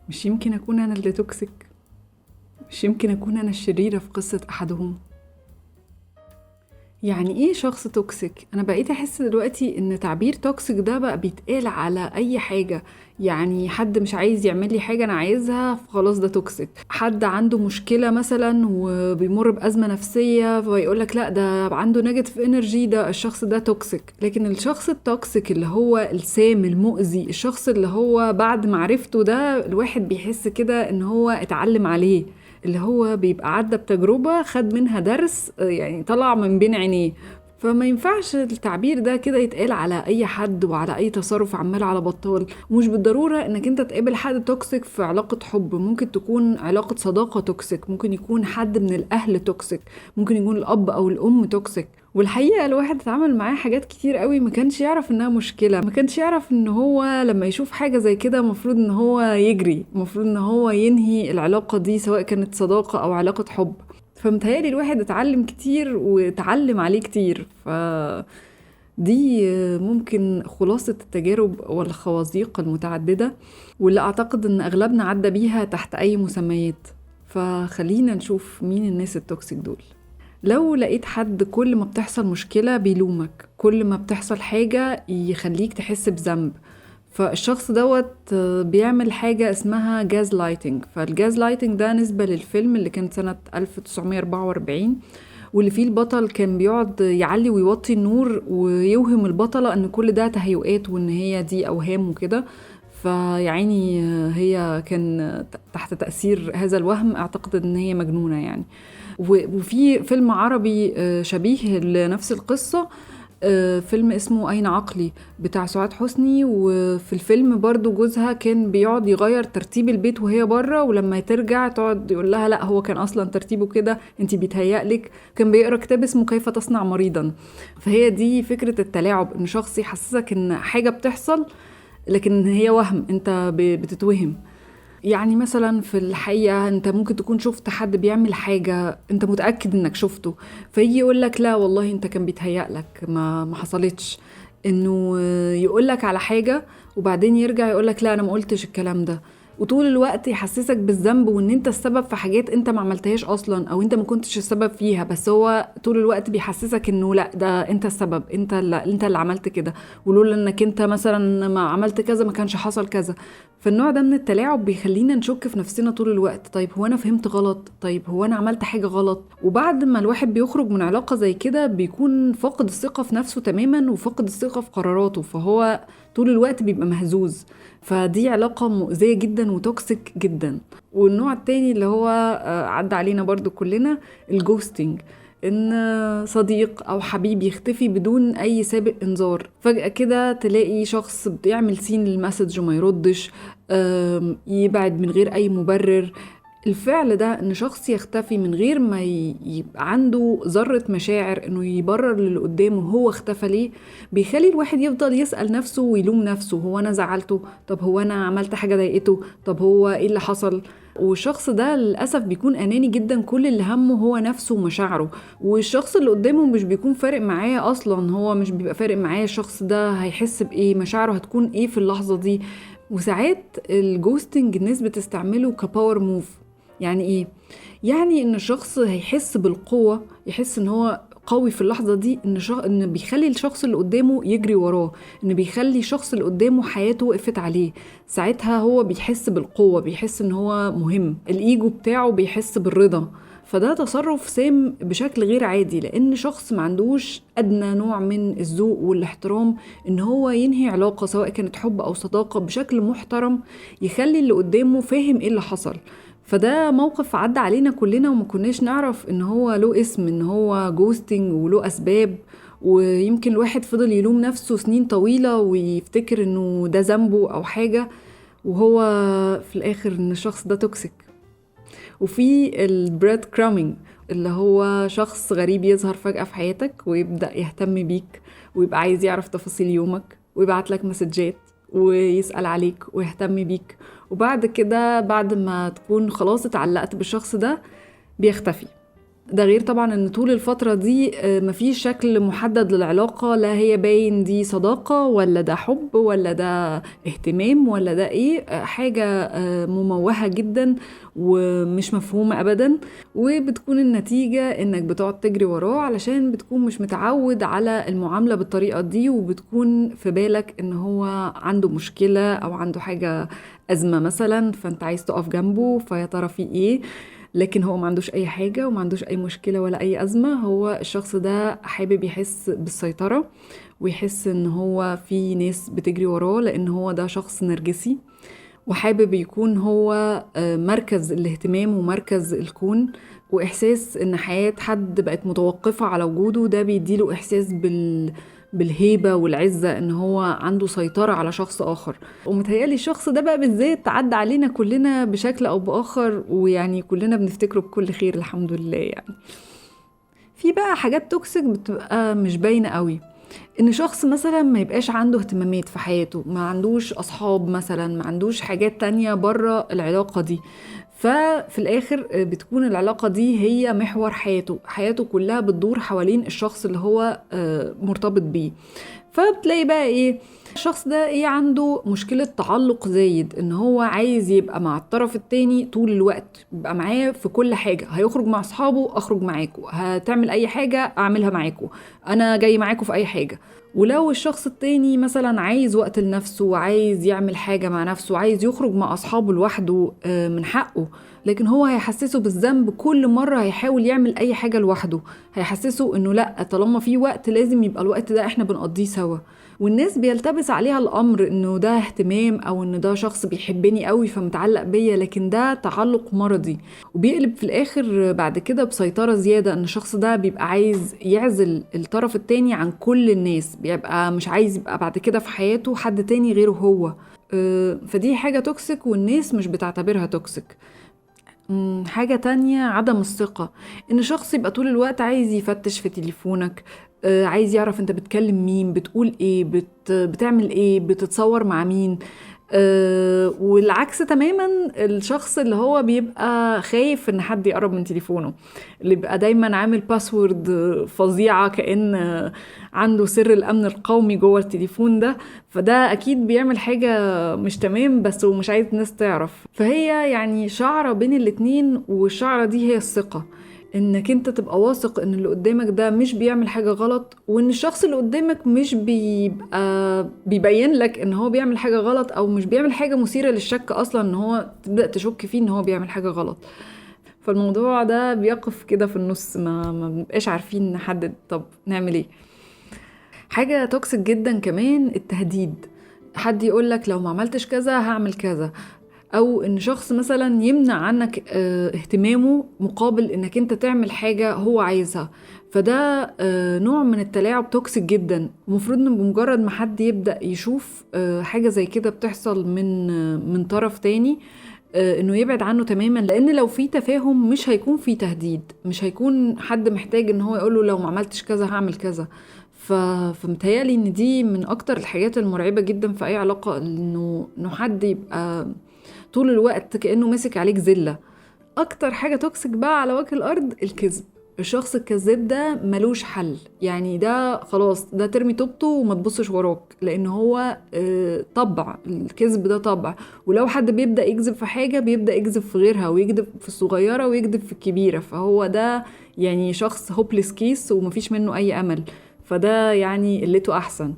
مش يمكن أكون أنا اللي toxic؟ مش يمكن أكون أنا الشريرة في قصة أحدهم؟ يعني ايه شخص toxic؟ انا بقيت احس دلوقتي ان تعبير toxic ده بقى بيتقال على اي حاجة. يعني حد مش عايز يعمل لي حاجة انا عايزها، فخلاص ده toxic. حد عنده مشكلة مثلا وبيمر بأزمة نفسية فيقول لك لا ده عنده negative energy، ده الشخص ده toxic. لكن الشخص ال toxic اللي هو السام المؤذي، الشخص اللي هو بعد معرفته ده الواحد بيحس كده ان هو اتعلم عليه، اللي هو بيبقى عدى بتجربة خد منها درس، يعني طلع من بين عينيه. فما ينفعش التعبير ده كده يتقال على أي حد وعلى أي تصرف عمال على بطال. ومش بالضرورة إنك أنت تقابل حد toxic في علاقة حب، ممكن تكون علاقة صداقة toxic، ممكن يكون حد من الأهل toxic، ممكن يكون الأب أو الأم toxic. والحقيقة الواحد اتعامل معاه حاجات كتير قوي ما كانش يعرف إنها مشكلة، ما كانش يعرف إن هو لما يشوف حاجة زي كده مفروض إن هو يجري، مفروض إن هو ينهي العلاقة دي سواء كانت صداقة أو علاقة حب. فمتهيألي الواحد اتعلم كتير واتعلم عليه كتير. فدي ممكن خلاصة التجارب والخوازيق المتعددة واللي أعتقد إن أغلبنا عدى بيها تحت أي مسميات. فخلينا نشوف مين الناس ال toxic دول. لو لقيت حد كل ما بتحصل مشكلة بيلومك، كل ما بتحصل حاجة يخليك تحس بذنب، فالشخص دوت بيعمل حاجة اسمها gaslighting. فال gaslighting ده نسبة للفيلم اللي كان سنة 1944، واللي فيه البطل كان بيقعد يعلي ويوطي النور ويوهم البطلة ان كل ده تهيؤات وان هي دي اوهام وكده. فيعني هي كان تحت تأثير هذا الوهم، اعتقد ان هي مجنونة يعني. وفي فيلم عربي شبيه لنفس القصة، فيلم اسمه أين عقلي بتاع سعاد حسني. وفي الفيلم برضو جوزها كان بيقعد يغير ترتيب البيت وهي برا، ولما ترجع تقعد يقول لها لا هو كان أصلا ترتيبه كده، انتي بيتهيألك. كان بيقرأ كتاب اسمه كيف تصنع مريضا. فهي دي فكرة التلاعب، ان شخص يحسسك ان حاجة بتحصل لكن هي وهم، انت بتتوهم. يعني مثلا في الحقيقة انت ممكن تكون شفت حد بيعمل حاجة انت متأكد انك شفته، فيجي يقولك لا والله انت كان بيتهيألك، ما حصلتش. انه يقولك على حاجة وبعدين يرجع يقولك لا انا ما قلتش الكلام ده، وطول الوقت يحسسك بالذنب وان انت السبب في حاجات انت ما عملتهاش اصلا او انت ما كنتش السبب فيها، بس هو طول الوقت بيحسسك انه لا ده انت السبب، انت اللي عملت كده، ولولا انك انت مثلا ما عملت كذا ما كانش حصل كذا. فالنوع ده من التلاعب بيخلينا نشك في نفسنا طول الوقت. طيب هو انا فهمت غلط؟ طيب هو انا عملت حاجة غلط؟ وبعد ما الواحد بيخرج من علاقة زي كده بيكون فاقد الثقة في نفسه تماما وفاقد الثقة في قراراته، فهو طول الوقت بيبقى مهزوز. فدي علاقة مؤذية جدا و toxic جدا. والنوع التاني اللي هو عدى علينا برضو كلنا، ال ghosting، ان صديق او حبيب يختفي بدون اي سابق انذار. فجأة كده تلاقي شخص بيعمل seen لل message وما يردش، يبعد من غير اي مبرر. الفعل ده ان شخص يختفي من غير ما يبقى عنده ذرة مشاعر انه يبرر للي قدامه هو اختفى ليه، بيخلي الواحد يفضل يسأل نفسه ويلوم نفسه، هو انا زعلته؟ طب هو انا عملت حاجة ضايقته؟ طب هو ايه اللي حصل؟ والشخص ده للأسف بيكون أناني جدا، كل اللي همه هو نفسه ومشاعره، والشخص اللي قدامه مش بيكون فارق معاه أصلا، هو مش بيبقى فارق معاه الشخص ده هيحس بإيه، مشاعره هتكون إيه في اللحظة دي. وساعات ال ghosting الناس بتستعمله ك power move. يعني إيه؟ يعني إن الشخص هيحس بالقوة، يحس إن هو قوي في اللحظة دي، إن بيخلي الشخص اللي قدامه يجري وراه، إن بيخلي الشخص اللي قدامه حياته وقفت عليه. ساعتها هو بيحس بالقوة، بيحس إن هو مهم، الإيجو بتاعه بيحس بالرضا. فده تصرف سام بشكل غير عادي، لأن شخص ما عندوش أدنى نوع من الذوق والاحترام إن هو ينهي علاقة سواء كانت حب أو صداقة بشكل محترم يخلي اللي قدامه فاهم إيه اللي حصل. فده موقف عدى علينا كلنا وما كناش نعرف إن هو له اسم، إن هو ghosting وله أسباب، ويمكن الواحد فضل يلوم نفسه سنين طويلة ويفتكر إنه ده ذنبه أو حاجة، وهو في الآخر إن الشخص ده toxic. وفي ال breadcrumbing اللي هو شخص غريب يظهر فجأة في حياتك ويبدأ يهتم بيك ويبقى عايز يعرف تفاصيل يومك ويبعت لك مسجات ويسأل عليك ويهتم بيك، وبعد كده بعد ما تكون خلاص اتعلقت بالشخص ده بيختفي. ده غير طبعا ان طول الفترة دي مفيش شكل محدد للعلاقة، لا هي باين دي صداقة ولا ده حب ولا ده اهتمام ولا ده ايه، حاجة مموهة جدا ومش مفهومة ابدا. وبتكون النتيجة انك بتقعد تجري وراه علشان بتكون مش متعود على المعاملة بالطريقة دي، وبتكون في بالك ان هو عنده مشكلة او عنده حاجة ازمة مثلا، فانت عايز تقف جنبه، فيا ترى في ايه؟ لكن هو ما عندوش اي حاجة وما عندوش اي مشكلة ولا اي ازمة. هو الشخص ده حابب يحس بالسيطرة ويحس ان هو في ناس بتجري وراه، لان هو ده شخص نرجسي وحابب يكون هو مركز الاهتمام ومركز الكون، واحساس ان حياة حد بقت متوقفة على وجوده ده بيديله احساس بالهيبة والعزة، ان هو عنده سيطرة على شخص اخر. ومتهيألي الشخص ده بقى بالذات عدى علينا كلنا بشكل او باخر، ويعني كلنا بنفتكره بكل خير الحمد لله. يعني في بقى حاجات toxic بتبقى مش باينة قوي، ان شخص مثلا ما يبقاش عنده اهتمامات في حياته، ما عندوش اصحاب مثلا، ما عندوش حاجات تانية بره العلاقة دي، ففي الاخر بتكون العلاقة دي هي محور حياته، حياته كلها بتدور حوالين الشخص اللي هو مرتبط بيه. فبتلاقي بقى ايه الشخص ده، ايه عنده مشكلة تعلق زايد، ان هو عايز يبقى مع الطرف التاني طول الوقت، يبقى معاه في كل حاجة، هيخرج مع اصحابه اخرج معاكو، هتعمل اي حاجة اعملها معاكو، انا جاي معاكو في اي حاجة. ولو الشخص التاني مثلا عايز وقت لنفسه وعايز يعمل حاجة مع نفسه وعايز يخرج مع أصحابه لوحده من حقه، لكن هو هيحسسه بالذنب كل مرة هيحاول يعمل أي حاجة لوحده، هيحسسه إنه لأ طالما في وقت لازم يبقى الوقت ده إحنا بنقضيه سوا. والناس بيلتبس عليها الأمر إنه ده اهتمام أو إن ده شخص بيحبني قوي فمتعلق بيا، لكن ده تعلق مرضي، وبيقلب في الآخر بعد كده بسيطرة زيادة، إن الشخص ده بيبقى عايز يعزل الطرف التاني عن كل الناس، بيبقى مش عايز يبقى بعد كده في حياته حد تاني غيره هو. فدي حاجة toxic والناس مش بتعتبرها toxic. حاجة تانية عدم الثقة، إن شخص يبقى طول الوقت عايز يفتش في تليفونك، عايز يعرف انت بتكلم مين، بتقول ايه، بتعمل ايه، بتتصور مع مين. والعكس تماما الشخص اللي هو بيبقى خايف ان حد يقرب من تليفونه، اللي بيبقى دايما عامل password فظيعة كأن عنده سر الامن القومي جوه التليفون ده، فده اكيد بيعمل حاجة مش تمام بس ومش عايز الناس تعرف. فهي يعني شعرة بين الاتنين، والشعرة دي هي الثقة، انك انت تبقى واثق ان اللي قدامك ده مش بيعمل حاجة غلط، وان الشخص اللي قدامك مش بيبقى بيبين لك ان هو بيعمل حاجة غلط او مش بيعمل حاجة مثيرة للشك اصلا، ان هو تبدأ تشك فيه ان هو بيعمل حاجة غلط. فالموضوع ده بيقف كده في النص، ما بنبقاش عارفين نحدد طب نعمل ايه. حاجة toxic جدا كمان التهديد، حد يقولك لو ما عملتش كذا هعمل كذا، او ان شخص مثلا يمنع عنك اهتمامه مقابل انك انت تعمل حاجة هو عايزها، فده نوع من التلاعب toxic جدا. المفروض ان بمجرد ما حد يبدأ يشوف حاجة زي كده بتحصل من طرف تاني، انه يبعد عنه تماما، لان لو في تفاهم مش هيكون في تهديد، مش هيكون حد محتاج ان هو يقوله لو ما عملتش كذا هعمل كذا. فمتهيألي ان دي من اكتر الحاجات المرعبة جدا في اي علاقة، انه حد يبقى طول الوقت كأنه ماسك عليك زلة. أكتر حاجة toxic بقى على وجه الأرض الكذب، الشخص الكذاب ده ملوش حل، يعني ده خلاص ده ترمي توبته وما تبصش وراك، لأن هو طبع الكذب ده طبع، ولو حد بيبدأ يكذب في حاجة بيبدأ يكذب في غيرها، ويكذب في الصغيرة ويكذب في الكبيرة، فهو ده يعني شخص hopeless case ومفيش منه أي أمل، فده يعني قلته أحسن.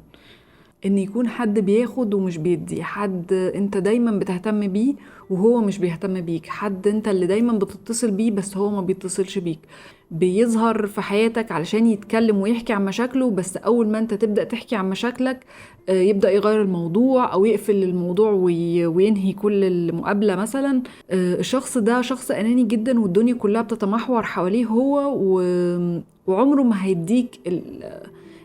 ان يكون حد بياخد ومش بيدي، حد انت دايما بتهتم بيه وهو مش بيهتم بيك، حد انت اللي دايما بتتصل بيه بس هو ما بيتصلش بيك، بيظهر في حياتك علشان يتكلم ويحكي عن مشاكله، بس اول ما انت تبدأ تحكي عن مشاكلك يبدأ يغير الموضوع او يقفل الموضوع وينهي كل المقابلة مثلا. الشخص ده شخص اناني جدا، والدنيا كلها بتتمحور حواليه هو، وعمره ما هيديك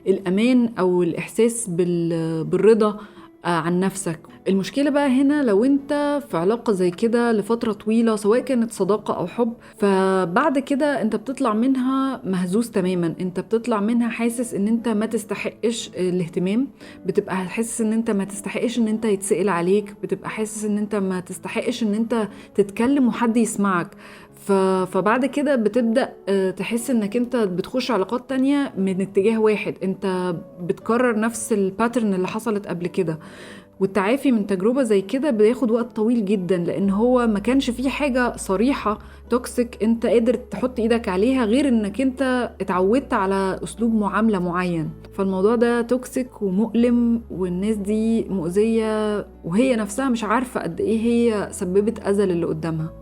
الأمان أو الإحساس بالرضا عن نفسك. المشكلة بقى هنا لو انت في علاقة زي كده لفترة طويلة، سواء كانت صداقة أو حب، فبعد كده انت بتطلع منها مهزوز تماما، انت بتطلع منها حاسس ان انت ما تستحقش الاهتمام، بتبقى حاسس ان انت ما تستحقش ان انت يتسأل عليك، بتبقى حاسس ان انت ما تستحقش ان انت تتكلم وحد يسمعك. فبعد كده بتبدأ تحس انك انت بتخش علاقات تانية من اتجاه واحد، انت بتكرر نفس ال pattern اللي حصلت قبل كده. والتعافي من تجربة زي كده بياخد وقت طويل جدا، لان هو ما كانش فيه حاجة صريحة toxic انت قادر تحط ايدك عليها غير انك انت اتعودت على اسلوب معاملة معين. فالموضوع ده toxic ومؤلم، والناس دي مؤذية وهي نفسها مش عارفة قد ايه هي سببت اذى للي قدامها.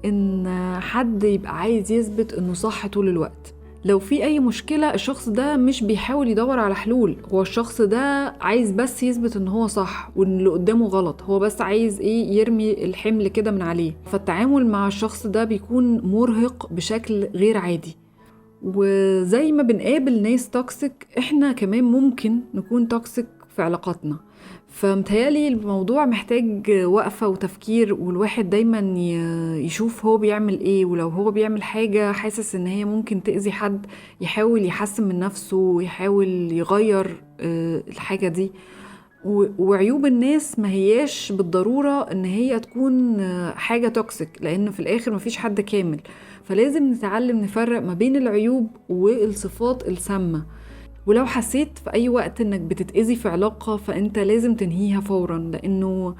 ان حد يبقى عايز يثبت انه صح طول الوقت، لو في اي مشكلة الشخص ده مش بيحاول يدور على حلول، هو الشخص ده عايز بس يثبت ان هو صح وان اللي قدامه غلط، هو بس عايز ايه، يرمي الحمل كده من عليه. فالتعامل مع الشخص ده بيكون مرهق بشكل غير عادي. وزي ما بنقابل ناس toxic احنا كمان ممكن نكون toxic في علاقاتنا. فمتهيألي الموضوع محتاج وقفة وتفكير، والواحد دايما يشوف هو بيعمل ايه، ولو هو بيعمل حاجة حاسس ان هي ممكن تأذي حد يحاول يحسن من نفسه ويحاول يغير الحاجة دي. وعيوب الناس ما هياش بالضرورة ان هي تكون حاجة toxic، لان في الاخر مفيش حد كامل، فلازم نتعلم نفرق ما بين العيوب والصفات السامة. ولو حسيت في أي وقت إنك بتتأذي في علاقة فأنت لازم تنهيها فوراً، لأنه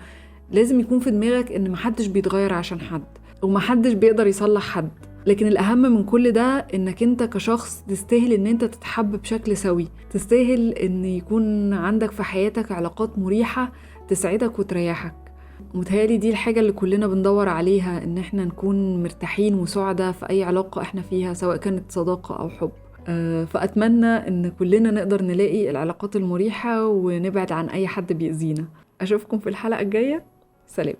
لازم يكون في دماغك إن محدش بيتغير عشان حد ومحدش بيقدر يصلح حد. لكن الأهم من كل ده إنك أنت كشخص تستاهل إن أنت تتحب بشكل سوي، تستاهل إن يكون عندك في حياتك علاقات مريحة تسعدك وتريحك. متهيألي دي الحاجة اللي كلنا بندور عليها، إن إحنا نكون مرتاحين وسعداء في أي علاقة إحنا فيها، سواء كانت صداقة أو حب. فأتمنى إن كلنا نقدر نلاقي العلاقات المريحة ونبعد عن أي حد بيأذينا. أشوفكم في الحلقة الجاية، سلام.